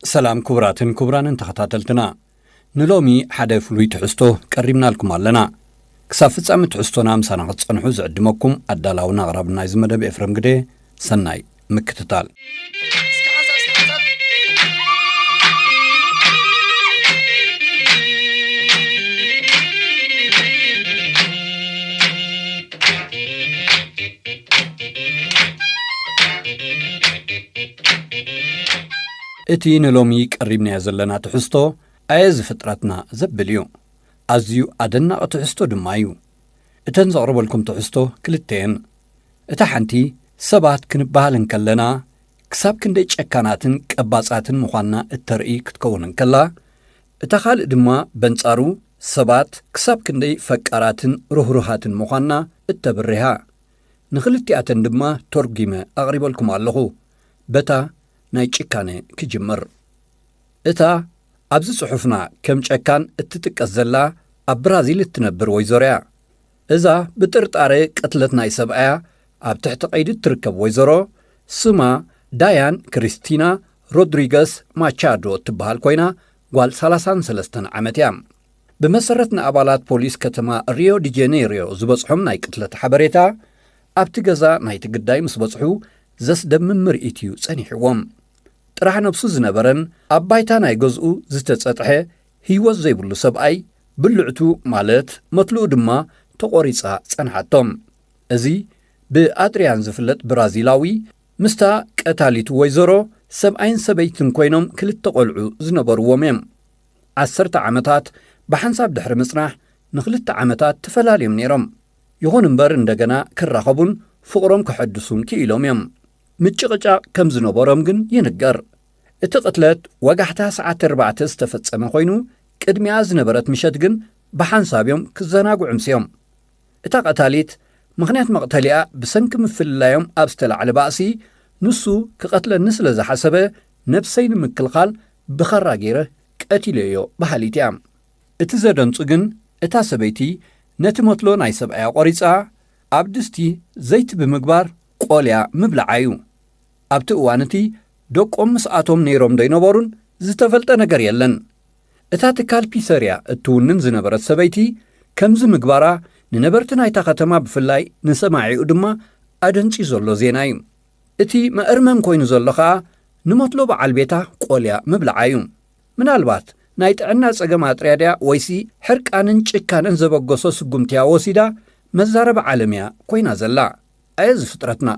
ሰላም ክቡራትን ክቡራንን ተኸታተልትና፣ ንሎሚ ሓደ ፍሉይ ትሕዝቶ ቀሪብናልኩም ኣለና። ክሳብ ፍጻመ ትሕዝቶና ምሳና ክትጸንሑ ዝዕድመኩም ኣዳላውን ኣቕራብን ናይዚ መደብ ኤፍረም ግደ። ሰናይ ምክትታል። እቲ ንሎሚ ቀሪብናዮ ዘለና ትሕዝቶ ኣየ ዝፍጥረትና ዘብል እዩ። ኣዝዩ ኣደናቒ ትሕዝቶ ድማ እዩ። እተን ዘቕርበልኩም ትሕዝቶ ክልተ እየን። እታ ሓንቲ ሰባት ክንበሃል እንከለና ክሳብ ክንደይ ጨካናትን ቀባጻትን ምዃንና እተርኢ ክትከውን እንከላ፣ እታ ካልእ ድማ በንጻሩ ሰባት ክሳብ ክንደይ ፈቃራትን ርህሩሃትን ምዃንና እተብርሃ። ንኽልቲኣተን ድማ ተርጒመ ኣቕሪበልኩም ኣለኹ። በታ ናይ ጭካነ ክጅምር። እታ ኣብዚ ጽሑፍና ከም ጨካን እትጥቀስ ዘላ ኣብ ብራዚል እትነብር ወይዘሮ እያ። እዛ ብጥርጣረ ቅትለት ናይ ሰብኣያ ኣብ ትሕቲ ቀይዲ እትርከብ ወይዘሮ፣ ስማ ዳያን ክሪስቲና ሮድሪገስ ማቻዶ እትበሃል ኮይና፣ ጓል ሰላሳን ሰለስተን ዓመት እያ። ብመሰረት ንኣባላት ፖሊስ ከተማ ሪዮ ዲ ጀኔሪዮ ዝበጽሖም ናይ ቅትለት ሓበሬታ፣ ኣብቲ ገዛ ናይቲ ግዳይ ምስ በጽሑ ዘስደምም ምርኢት እዩ ጸኒሕዎም። ጥራሕ ነብሱ ዝነበረን ኣብ ባይታ ናይ ገዝኡ ዝተጸጥሐ ህይወት ዘይብሉ ሰብኣይ፣ ብልዕቱ ማለት መትልኡ ድማ ተቖሪጻ ጸንሓቶም። እዚ ብኣድሪያን ዝፍለጥ ብራዚላዊ፣ ምስታ ቀታሊት ወይዘሮ ሰብኣይን ሰበይትን ኮይኖም ክልተ ቆልዑ ዝነበርዎም እዮም። ዓሰርተ ዓመታት ብሓንሳብ ድሕሪ ምጽናሕ ንኽልተ ዓመታት ተፈላልዮም ነይሮም። ይኹን እምበር እንደገና ክራኸቡን ፍቕሮም ከሐድሱን ክኢሎም እዮም። ምጭቕጫቕ ከም ዝነበሮም ግን ይንገር። እቲ ቅትለት ወጋሕታ ሰዓት ኣርባዕተ ዝተፈጸመ ኮይኑ፣ ቅድሚኣ ዝነበረት ምሸት ግን ብሓንሳብ እዮም ክዘናግዑ ኣምስዮም። እታ ቀታሊት ምኽንያት መቕተሊኣ ብሰንኪ ምፍልላዮም ኣብ ዝተላዕለ ባእሲ፣ ንሱ ክቐትለኒ ስለ ዝሓሰበ፣ ነብሰይ ንምክልኻል ብኻራ ገይረ ቀቲለዮ በሃሊት እያ። እቲ ዘደንጹ ግን፣ እታ ሰበይቲ ነቲ መትሎ ናይ ሰብኣያ ቆሪጻ ኣብ ድስቲ ዘይቲ ብምግባር ቆልያ ምብላዓ እዩ። ኣብቲ እዋን እቲ ደቆም ምስኣቶም ነይሮም ዶ ኣይነበሩን ዝተፈልጠ ነገር የለን። እታ ትካል ፒሰርያ እትውንን ዝነበረት ሰበይቲ ከምዚ ምግባራ ንነበርቲ ናይታ ከተማ ብፍላይ ንሰማዒኡ ድማ ኣደንጽዩ ዘሎ ዜና እዩ። እቲ መእርመም ኮይኑ ዘሎ ኸኣ ንመትሎ በዓል ቤታ ቆልያ ምብላዓ እዩ። ምናልባት ናይ ጥዕና ጸገም ኣጥርያ ድያ ወይሲ ሕርቃንን ጭካነን ዘበገሶ ስጉምቲ እያ ወሲዳ መዛረቢ ዓለም እያ ኮይና ዘላ። ኣየ እዚ ፍጥረትና።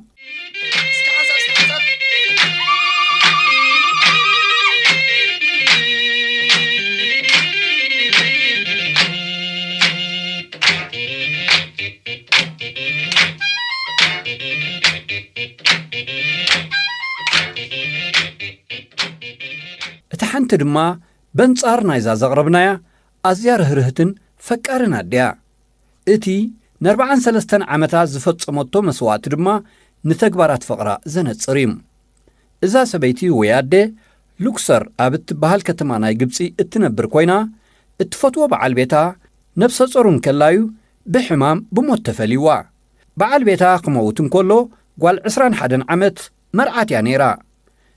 እታ ሓንቲ ድማ በንጻር ናይዛ ዘቕረብናያ ኣዝያ ርህርህትን ፈቃርን ኣደያ። እቲ ንኣርባዓን ሰለስተን ዓመታት ዝፈጸመቶ መስዋእቲ ድማ ንተግባራት ፍቕራ ዘነጽር እዩ። እዛ ሰበይቲ ወይ ኣደ ሉክሰር ኣብ እትበሃል ከተማ ናይ ግብጺ እትነብር ኮይና፣ እትፈትዎ በዓል ቤታ ነብሰ ጾር እንከላዩ ብሕማም ብሞት ተፈልይዋ። በዓል ቤታ ክመውት እንከሎ ጓል ዕስራን ሓደን ዓመት መርዓት እያ ነይራ።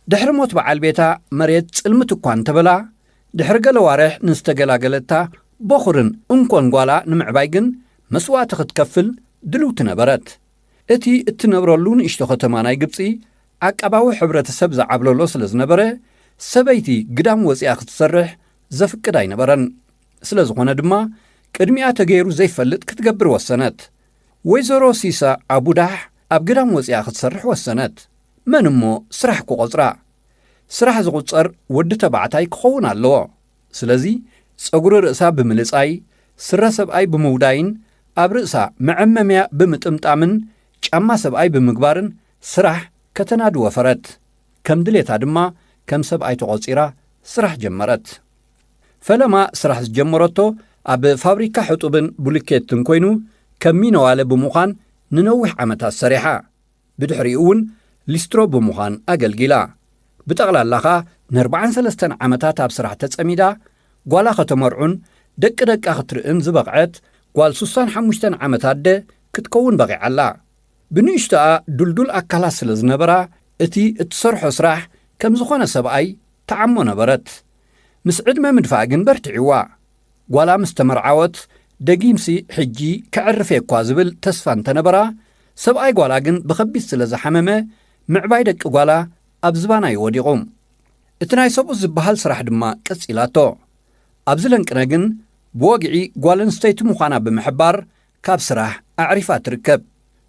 ድሕሪ ሞት በዓል ቤታ መሬት ጽልምት እኳ እንተበላ፣ ድሕሪ ገለ ዋርሕ ንዝተገላገለታ በኹርን እንኮን ጓላ ንምዕባይ ግን መስዋእቲ ክትከፍል ድልውቲ ነበረት። እቲ እትነብረሉ ንእሽቶ ከተማ ናይ ግብጺ ዓቃባዊ ሕብረተሰብ ዝዓብለሎ ስለ ዝነበረ፣ ሰበይቲ ግዳም ወጺኣ ክትሰርሕ ዘፍቅድ ኣይነበረን። ስለ ዝኾነ ድማ፣ ቅድሚኣ ተገይሩ ዘይፈልጥ ክትገብር ወሰነት። ወይዘሮ ሲሳ ኣቡዳሕ ኣብ ግዳም ወጺኣ ክትሰርሕ ወሰነት። መን እሞ ስራሕ ክቖጽራ? ስራሕ ዝቑጸር ወዲ ተባዕታይ ክኸውን ኣለዎ። ስለዚ፣ ጸጉሪ ርእሳ ብምልጻይ፣ ስረ ሰብኣይ ብምውዳይን ኣብ ርእሳ መዐመምያ ብምጥምጣምን ጫማ ሰብኣይ ብምግባርን ስራሕ ከተናዲ ወፈረት። ከም ድሌታ ድማ ከም ሰብኣይ ተቖጺራ ስራሕ ጀመረት። ፈለማ ስራሕ ዝጀመረቶ ኣብ ፋብሪካ ሕጡብን ቡልኬትን ኮይኑ፣ ከም ሚነዋለ ብምዃን ንነዊሕ ዓመታት ሰሪሓ። ብድሕሪኡ እውን ሊስትሮ ብምዃን ኣገልጊላ። ብጠቕላላ ኸኣ ንኣርባዓን ሰለስተን ዓመታት ኣብ ስራሕ ተጸሚዳ፣ ጓላ ከተመርዑን ደቂ ደቃ ክትርእን ዝበቕዐት ጓል ሱሳን ሓሙሽተን ዓመት ኣደ ክትከውን በቒዓ ኣላ። ብንእሽቶኣ ዱልዱል ኣካላት ስለ ዝነበራ፣ እቲ እትሰርሖ ስራሕ ከም ዝኾነ ሰብኣይ ተዓሞ ነበረት። ምስ ዕድመ ምድፋእ ግን በርቲዕዋ። ጓላ ምስ ተመርዓወት፣ ደጊምሲ ሕጂ ከዕርፍ እኳ ዝብል ተስፋ እንተነበራ፣ ሰብኣይ ጓላ ግን ብኸቢድ ስለ ዝሓመመ፣ ምዕባይ ደቂ ጓላ ኣብ ዝባና እዩ ወዲቑ። እቲ ናይ ሰብኡት ዝበሃል ስራሕ ድማ ቀጺላቶ። ኣብዚ ለንቅነ ግን ብወግዒ ጓል ኣንስተይቲ ምዃና ብምሕባር ካብ ስራሕ ኣዕሪፋ ትርከብ።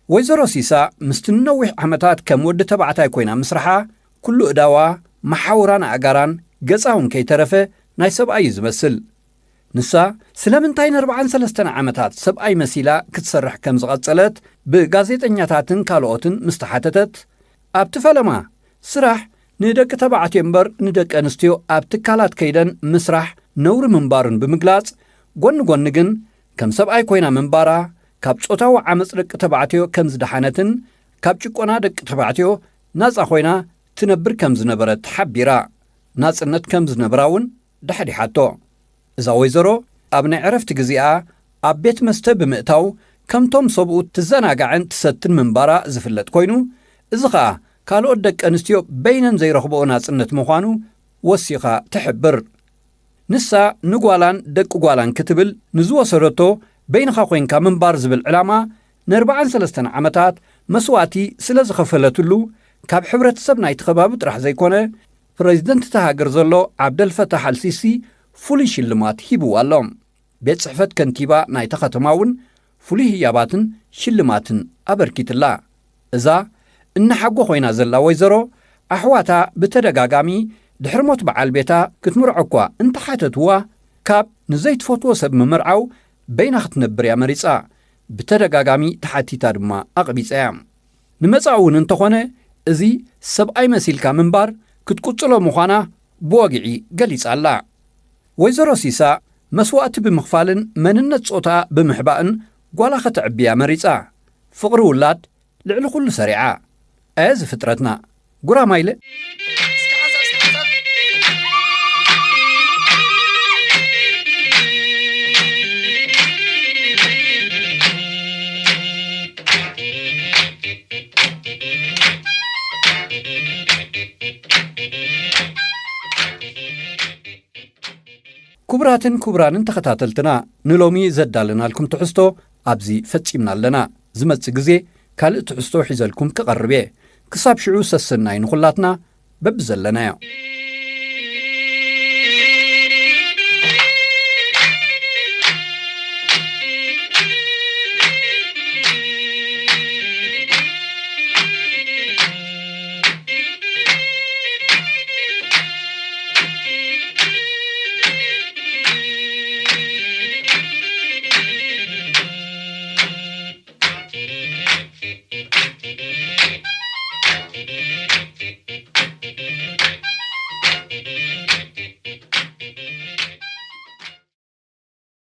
ወይዘሮ ሲሳ ምስቲ ንነዊሕ ዓመታት ከም ወዲ ተባዕታይ ኮይና ምስርሓ፣ ኩሉ እዳዋ፣ መሓውራን ኣእጋራን፣ ገጻ እውን ከይተረፈ ናይ ሰብኣይ እዩ ዝመስል። ንሳ ስለምንታይ ንኣርባዓን ሰለስተን ዓመታት ሰብኣይ መሲላ ክትሰርሕ ከም ዝቐጸለት ብጋዜጠኛታትን ካልኦትን ምስ ተሓተተት፣ ኣብቲ ፈለማ ስራሕ ንደቂ ተባዕትዮ እምበር ንደቂ ኣንስትዮ ኣብ ትካላት ከይደን ምስራሕ ነውሪ ምንባሩን ብምግላጽ፣ ጎኒ ጎኒ ግን ከም ሰብኣይ ኮይና ምንባራ ካብ ጾታዊ ዓመጽ ደቂ ተባዕትዮ ከም ዝደሓነትን ካብ ጭቆና ደቂ ተባዕትዮ ናጻ ኮይና ትነብር ከም ዝነበረት ሓቢራ። ናጽነት ከም ዝነብራ እውን ዳሕዲሓቶ። እዛ ወይዘሮ ኣብ ናይ ዕረፍቲ ግዜኣ ኣብ ቤት መስተ ብምእታው ከምቶም ሰብኡት ትዘናጋዕን ትሰትን ምንባራ ዝፍለጥ ኮይኑ፣ እዚ ኸኣ ካልኦት ደቂ ኣንስትዮ በይነን ዘይረኽብኦ ናጽነት ምዃኑ ወሲኻ ትሕብር። ንሳ ንጓላን ደቂ ጓላን ክትብል ንዝወሰደቶ በይንኻ ኮይንካ ምንባር ዝብል ዕላማ ንኣርባዓን ሰለስተን ዓመታት መስዋእቲ ስለ ዝኸፈለትሉ፣ ካብ ሕብረተሰብ ናይቲ ከባቢ ጥራሕ ዘይኮነ፣ ፕረዚደንት እታ ሃገር ዘሎ ዓብደልፈታሕ ኣልሲሲ ፍሉይ ሽልማት ሂብዋ ኣሎ። ቤት ጽሕፈት ከንቲባ ናይታ ከተማ እውን ፍሉይ ህያባትን ሽልማትን ኣበርኪትላ። እዛ እናሓጎ ኮይና ዘላ ወይዘሮ፣ ኣሕዋታ ብተደጋጋሚ ድሕሪ ሞት በዓል ቤታ ክትምርዖ እኳ እንተሓተትዋ፣ ካብ ንዘይትፈትዎ ሰብ ምምርዓው በይና ክትነብር እያ መሪጻ። ብተደጋጋሚ ተሓቲታ ድማ ኣቕቢጻ እያ። ንመጻኢ እውን እንተኾነ፣ እዚ ሰብኣይ መሲልካ ምንባር ክትቅጽሎ ምዃና ብወግዒ ገሊጻ ኣላ። ወይዘሮ ሲሳ መስዋእቲ ብምኽፋልን መንነት ጾታ ብምሕባእን ጓላ ከተዕቢ እያ መሪጻ። ፍቕሪ ውላድ ልዕሊ ኩሉ ሰሪዓ። ኣየ እዚ ፍጥረትና! ጉራማይለ! ክቡራትን ክቡራንን ተኸታተልትና፣ ንሎሚ ዘዳለናልኩም ትሕዝቶ ኣብዚ ፈጺምና ኣለና። ዝመጽእ ግዜ ካልእ ትሕዝቶ ሒዘልኩም ክቐርብ እየ። ክሳብ ሽዑ ሰሰናይ ንኹላትና በብዘለናዮ።